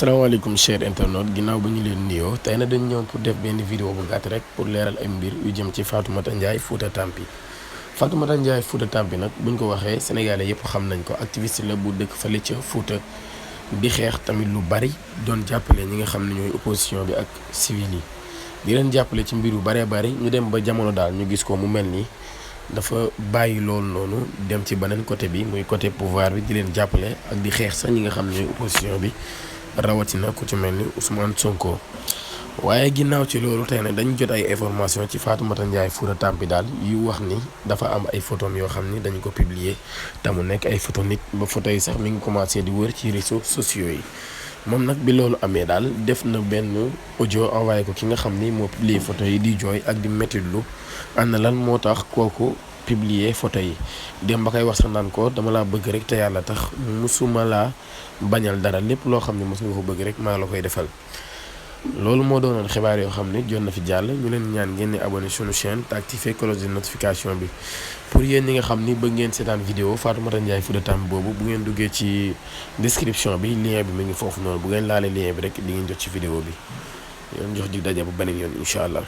asalaamaaleykum cher internaute ginnaaw ba ñu leen nuyoo tey na dañu ñëw pour def benn vidéo bu gàtt rek pour leeral ay mbir yu jëm ci Fatoumata Ndiaye Fouta Tampi. Fatoumata Ndiaye Fouta Tampi nag buñ ko waxee sénégalais yëpp xam nañ ko activiste la bu dëkk fële ca Fouta di xeex tamit lu bari doon jàppale ñi nga xam ne ñooy opposition bi ak civil yi di leen jàppale ci mbir yu baree bari ñu dem ba jamono daal ñu gis ko mu mel ni dafa bàyyi loolu noonu dem ci beneen côté bi muy côté pouvoir bi di leen jàppale ak di xeex sax ñi nga xam ne ñooy opposition bi rawatina ku ci mel ni Ousmane Sonko. waaye ginnaaw ci loolu tey nag dañu jot ay information ci Fatoumata Ndiaye Fouta Tampi daal yu wax ni dafa am ay photos yoo xam ni dañu ko publier te mu nekk ay photo nit ba photo yi sax mi ngi commencé di wër ci réseaux sociaux yi. moom nag bi loolu amee daal def na benn audio envoyé ko ki nga xam ni moo publier photo yi di jooy ak di mettitlu ànd lan moo tax kooku publier photo yi dem ba koy wax sax naan ko dama laa bëgg rek te yàlla tax musuma laa bañal dara lépp loo xam ne mos nga ko bëgg rek maa la koy defal. loolu moo doonoon xibaar yoo xam ne jot na fi jàll ñu leen ñaan ngeen di abonné sunu chaîne te activer cloche de notification bi pour yéen ñi nga xam ni bëgg ngeen seetaan vidéo Fatoumata Ndiaye Fouta Tampi boobu bu ngeen duggee ci description bi lien bi mu ngi foofu noonu bu ngeen laalee lien bi rek di ngeen jot ci vidéo bi yoon jox dig daje bu beneen yoon incha allah.